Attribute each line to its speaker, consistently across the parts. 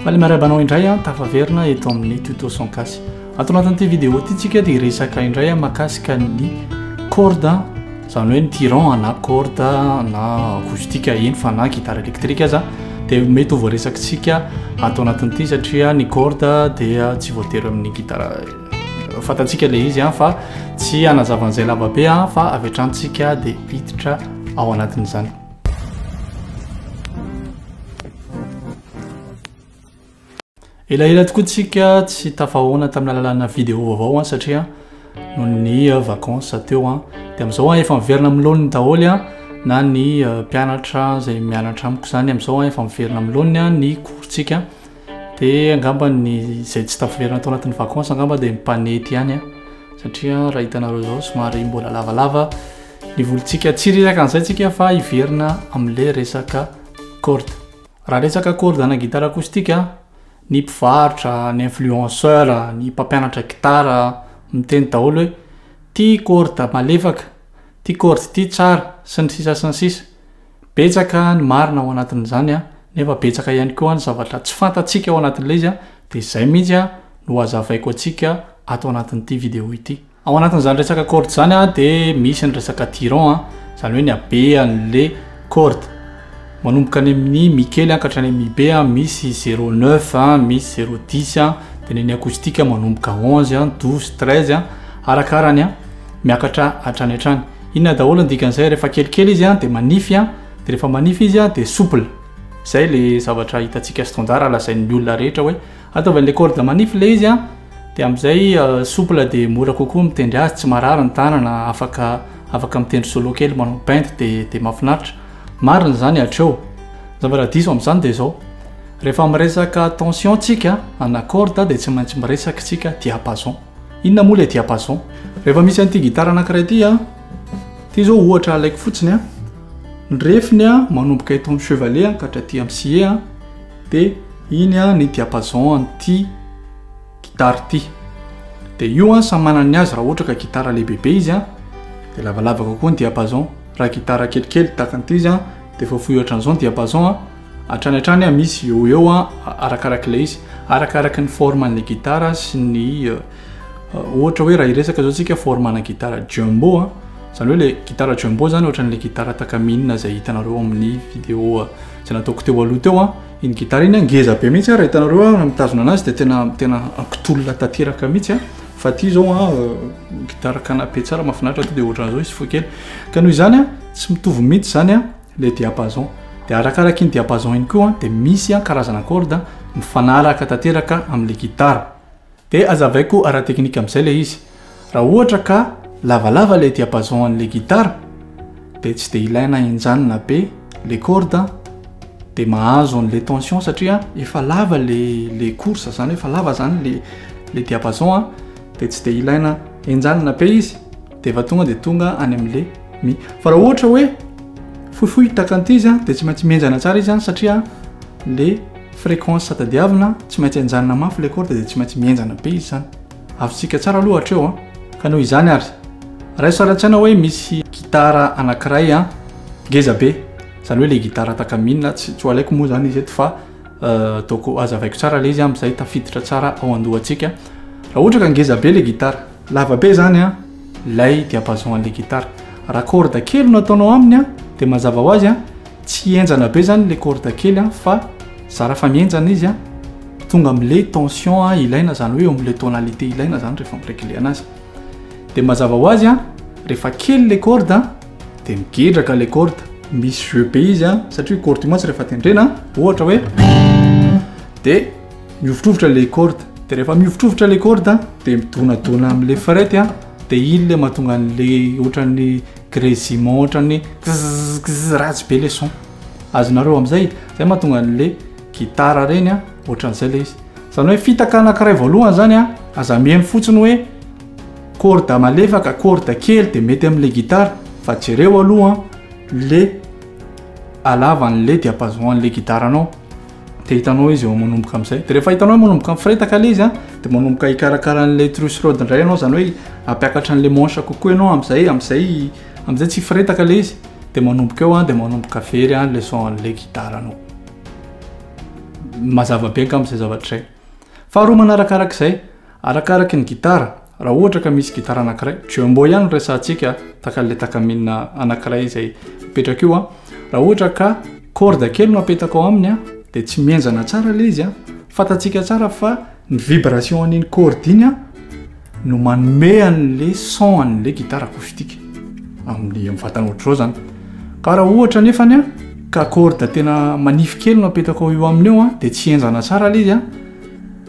Speaker 1: Faly miarahaba anao indray an, tafaverina eto amin'ny Tuto Son Gasy. Ato anatin'ity vidéo ity tsika dia hiresaka indray mahakasika ny corde, izany hoe ny tirant na corde na acoustique eny fa na guitare électrique aza dia mety ho voaresakitsika ato anatin'ity satria ny corde dia tsy voatery amin'ny guitare fantatsika ilay izy an fa tsy hanazava an'izay lava be an fa avy hatrany tsika dia hiditra ao anatin'izany. Elaela tokoa tsika tsy tafahoana tamin'ny alalana vidéo vaovao an satria noho ny vacances teo an dia amin'izao an efa miverina amin'ny laoniny daholo an na ny mpianatra izay mianatra amiko izany amin'izao an efa miverina amin'ny laoniny an ny cours-tsika dia angamba ny izay tsy tafaverina tao anatin'ny vacances angamba dia mpanety ihany an satria raha hitanareo izao somary mbola lavalava ny volontsika. Tsy hiresaka an'izay tsika fa hiverina amin'ilay resaka corde. Raha resaka corde ana gitara acoustique, ny mpivarotra, ny influenceur, ny mpampianatra gitara miteny daholo hoe ty corde malefaka, ty corde ty tsara, sy ny sisa sy ny sisa. Betsaka ny marina ao anatin'izany nefa betsaka ihany koa ny zavatra tsy fantatsika ao anatin'ilay izy dia izay mihitsy no hazavaiko antsika ato anatin'ity vidéo ity. Ao anatin'izany resaka corde izany dia misy ny resaka tirant, izany hoe ny habean'le corde. Manomboka any amin'ny mi kely ka hatrany amin'ny mi be, misy zéro neuf, misy zéro dix, dia ny an'ny acoustique manomboka onze, douze, treize, arakarany miakatra hatrany hatrany. Inona daholo ny dikan'izay? Rehefa kelikely izy dia manify, dia rehefa manify izy dia souple. Izay le zavatra hitantsika standard lazain'ny olona rehetra hoe ataovy an'le corde manify le izy. Dia amin'izay souple dia mora kokoa mitendry azy, tsy marary ny tanana, afaka afaka mitendry solo kely manao bend dia dia mahafinaritra. Marina izany hatreo. Ny zavatra diso amin'izany dia izao, rehefa miresaka tension tsika ana corde dia tsy maintsy miresaka tsika diapason. Inona moa ilay diapason? Rehefa misy an'ity gitara anankiray ity an, ity izao ohatra alaiko fotsiny an, ny refiny an manomboka eto amin'ny chevalet an ka hatraty amin'ny scié an, dia iny an ny diapason an'ity gitara ity. Dia io an samy manana ny azy, raha ohatra ka gitara lehibebe izy an dia lavalava kokoa ny diapason, raha gitara kelikely tahaka an'ity izy an dia efa fohy ohatran'izao ny diapason an, hatrany hatrany an misy eo ho eo an arakarak'ilay izy, arakaraky ny forme an'ilay gitara sy ny ohatra hoe raha hiresaka zao tsika forme ana gitara jumbo an, izany hoe ilay gitara jumbo zany ohatran'ilay gitara takamine izay hitanareo amin'ny vidéo izay nataoko teo aloha teo an. Iny gitara iny ngeza be mihitsy raha hitanareo aho mitazona anazy dia tena tena ankitolona tanteraka mihitsy a. Fa aty izao a gitara canapé tsara mahafinaritra to dia ohatran'izao izy fohy kely. Ka noho izany a tsy mitovy mihitsy izany a le diapason. Dia arakaraka iny diapason iny koa dia misy karazana corde mifanaraka tanteraka amin'ilay gitara. Dia azavaiko ara-teknika amin'izay ilay izy. Raha ohatra ka lavalava ilay diapason an'ilay gitara dia tsy dia ilaina henjanina be ilay corde dia mahazo an'ilay tension satria efa lava ilay ilay course zany, efa lava zany ilay ilay diapason an, dia tsy dia ilaina henjanina be izy dia efa tonga dia tonga any amin'ilay mi. Fa raha ohatra hoe fohifohy tahaka an'ity izy an, dia tsy maintsy mihenjana tsara izy an satria ilay fréquence tadiavina tsy maintsy henjanina mafy ilay corde dia tsy maintsy mihenjana be izy zany. Azontsika tsara aloha hatreo an. Ka noho izany ary, raiso sary an-tsaina hoe misy gitara anankiray an, ngeza be, izany hoe ilay gitara takamine, tsy tsy ho alaiko moa izany izy eto fa ataoko hazavaiko tsara ilay izy amin'izay tafiditra tsara ao an-dohantsika. Raha ohatra ka ngeza be ilay gitara, lava be izany an ilay diapason an'ilay gitara. Raha corde kely no ataonao aminy an, dia mazava ho azy an, Tsy henjana be zany le corde kely an fa zara fa mihenjana izy an, tonga amle tension ilaina zany hoe eo amle tonalité ilaina zany rehefa mi-regler anazy. De mazava ho azy an, rehefa kely le corde an, de migedraka le corde, misy jeu be izy an, satria io corde io mantsy rehefa tendrena ohatra hoe de mihovitrovitra le corde, de rehefa mihovitrovitra le corde de midonadona amle fret an, de iny le mahatonga an'le ohatran'ny Grésillement ohatran'ny kzzz kzzz ratsy be le son. Azonareo amizay? Zay mahatonga an'le gitara reny a, ohatran'izay le izy. Zany hoe fitaka anankiray voalohany zany a, aza mihaino fotsiny hoe corde malefaka, corde kely de mety am'le gitara fa jereo aloha le halavan'le diapason an'le gitaranao. Dia hitanao izy eo manomboka amin'izay. Dia rehefa hitanao hoe manomboka mifiretaka ilay izy an, dia manomboka hikarakara an'ilay truss rod indray ianao, izany hoe hampiakatra an'ilay manche kokoa ianao amin'izay, amin'izay, amin'izay tsy hifiretaka ilay izy. Dia manomboka eo an, dia manomboka very an ilay son an'ilay gitaranao. Mazava be angamba izay zavatra izay. Faharoa manarakarak'izay, arakaraky ny gitara, raha ohatra ka misy gitara anankiray, jumbo ihany no resahantsika, tahaka an'ilay takamine anankiray izay mipetraka io an, raha ohatra ka corde kely no apetaka ao aminy an, dia tsy mihenjana tsara ilay izy an, fantatsika tsara fa ny vibration an'iny corde iny an, no manome an'le son an'le gitara acoustique amin'ny vatana ohatr'izao zany. Ka raha ohatra nefany an, ka corde tena manify kely no apetaka eo aminy eo an, de tsy henjana tsara le izy an,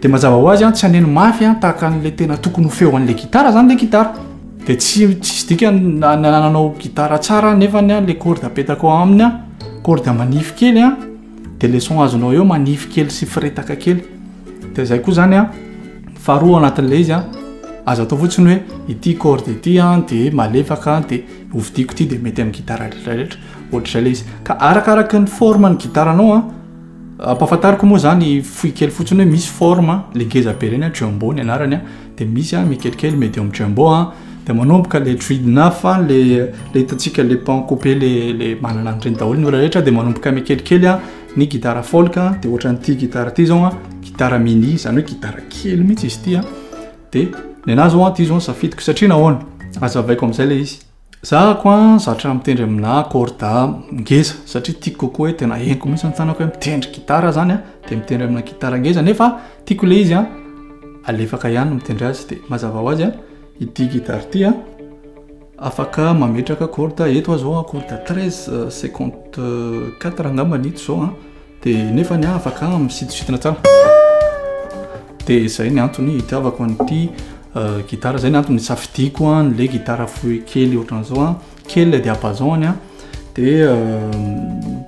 Speaker 1: de mazava ho azy an, tsy haneno mafy an tahaka an'le tena tokony ho feo an'le gitara zany le gitara. De tsy tsisy dikany na nananao gitara tsara nefany an, le corde apetaka ao aminy an, corde manify kely an, de le son azonao eo manify kely sy firetaka kely. De zay koa zany an, faharoa ao anatin'ilay izy an, aza atao fotsiny hoe ity corde ity an de malefaka de hovidiako ity de mety amin'ny gitara rehetra rehetra, ohatr'izay ilay izy. Ka arakaraky ny forme ny gitaranao an, ampahafantariko moa zany fohy kely fotsiny hoe misy forme le ngeza be ireny an, jumbo ny anarany an, de misy an mikelikely medium jumbo an, de manomboka le dreadnought an, le le hitantsika le pan coupé le le manana an'ireny daholo ny olona rehetra, de manomboka mikelikely an ny gitara folk an, de ohatran'ity gitara ity zao an, gitara mini, zany hoe gitara kely mihitsy izy ity an, de ny anahy zao an ity zao no safidiko satria nahoana? Hazavaiko amin'izay le izy. Zahako an, zatra mitendry aminà corde ngeza satria tiako kokoa hoe tena henoko mihitsy ny tanako hoe mitendry gitara zany an, de mitendry aminà gitara ngeza nefa tiako le izy an alefaka ihany ny mitendry azy, de mazava ho azy an ity gitara ity an afaka mametraka corde eto aho zao an, corde 13,54 angamba ny ito zao an, de nefa ny afaka misintosintona tsara, de zay ny antony itiavako an'ity gitara, zay ny antony isafidiako an le gitara fohy kely ohatran'izao an, kely le diapason-ny an, de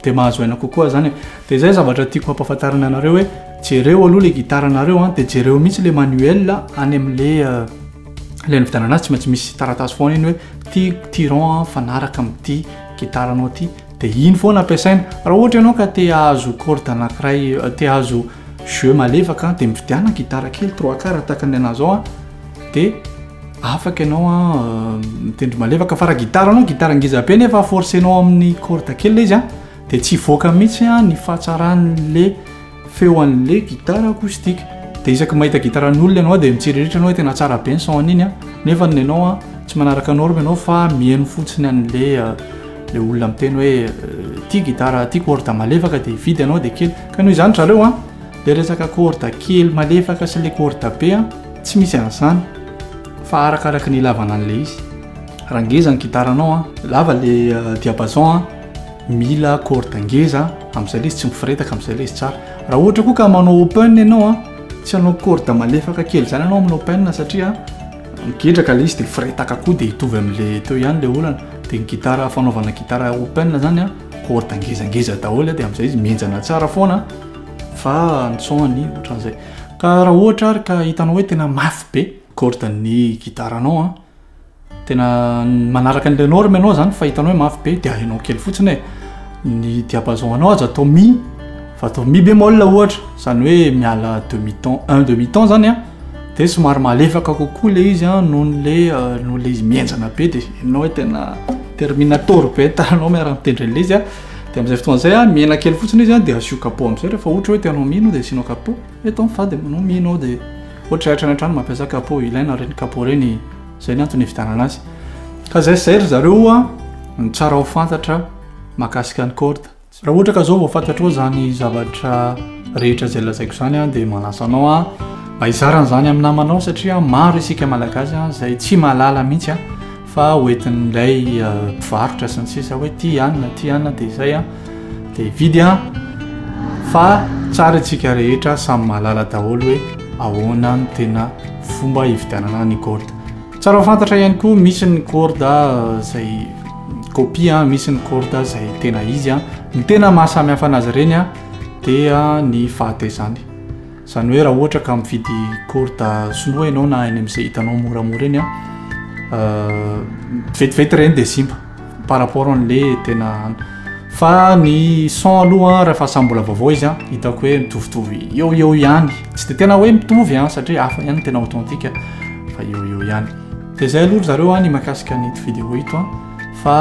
Speaker 1: de mahazo aina kokoa zany e. De zay zavatra tiako hampahafantarina anareo hoe jereo aloha le gitaranareo an, de jereo mihitsy le manuel any am'le le nividianana azy, tsy maintsy misy taratasy foana iny hoe ty tiron mifanaraka amin'ity gitaranao ty, de iny foana ampiasaina. Raha ohatra ianao ka te hahazo corde anankiray, te hahazo jeu malefaka de mividiana gitara kely trois quarts tahaka ny anahy zao an, de afaka ianao an mitendry malefaka. Fa raha gitara anao gitara ngeza be nefa forcenao amin'ny corde kely le izy an, de tsy hivoaka mihitsy an ny fahatsaran'le feo an'le gitara acoustique. De isaky mahita gitaran'olona ianao de mitsiriritra ianao hoe tena tsara be ny son an'iny an, nefa ny anao an tsy manaraka norme ianao fa mihaino fotsiny an'le le olona miteny hoe ty gitara ty corde malefaka de hividy ianao de kely. Ka noho izany zareo an, le resaka corde kely malefaka sy le corde be an tsy misy an'izany fa arakaraky ny ilavana an'le izy. Raha ngeza ny gitaranao an, lava le diapason an, mila corde ngeza amin'izay le izy tsy mifiretaka, amin'izay le izy tsara. Raha ohatra koa ka manao open ianao an, tsy hanao corde malefaka kely zany ianao amin'ny open satria migedraka le izy de firetaka koa de hitovy amin'le teo ihany le olana. De ny gitara fanaovana gitara open zany an, corde ngezangeza daholo de amin'izay izy mihenjana tsara foana fa ny son-ny ohatran'izay. Ka raha ohatra ary ka hitanao hoe tena mafy be corde ny gitaranao an, tena manaraka an'ilay norme ianao zany fa hitanao hoe mafy be de ahenao kely fotsiny e. Ny diapason anao aza atao mi fa atao mi bémol ohatra, zany hoe miala demi ton, un demi ton zany an, de somary malefaka kokoa le izy an noho le noho le izy mihenjana be de ianao hoe tena terminator be tananao miara-mitendry an'le izy an. De amin'izay fotoana izay an mihena kely fotsiny izy an de asio capot amin'izay rehefa ohatra hoe tianao mi anao de asianao capot, eto an fa de manao mi anao de ohatra hatrany hatrany mampiasa capot, ilaina ireny capot ireny, zay ny antony ividianana azy. Ka zay sy zay ry zareo an ny tsara ho fantatra mahakasika ny corde. Raha ohatra ka zao vao fantatrao zany zavatra rehetra izay lazaiko zany an, de manasa anao an mba hizara an'izany amin'ny namanao satria maro isika malagasy an izay tsy mahalala mihitsy an fa hoentin'ilay mpivarotra sy ny sisa hoe ty anona ty anona de izay an de hividy an, fa tsara isika rehetra samy mahalala daholo hoe ahoana no tena fomba hividianana ny corde. Tsara ho fantatra ihany koa misy ny corde izay copie an, misy ny corde izay tena izy an. Ny tena mahasamihafa anazy ireny an dia ny fahatezany. Izany hoe raha ohatra ka mividy corde sinoa ianao na any amin'izay hitanao moramora eny an, vetivety ireny dia simba par rapport an'le tena. Fa ny son aloha rehefa samy mbola vaovao izy an, hitako hoe mitovitovy eo eo ihany. Tsy de tena hoe mitovy an, satria hafa ihany ny tena authentique fa eo eo ihany. De zay aloha ry zareo an ny mahakasika an'ito vidéo ito an, fa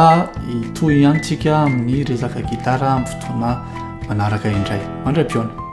Speaker 1: hitohy ihany tsika amin'ny resaka gitara amin'ny fotoana manaraka indray. Mandra-pihaona.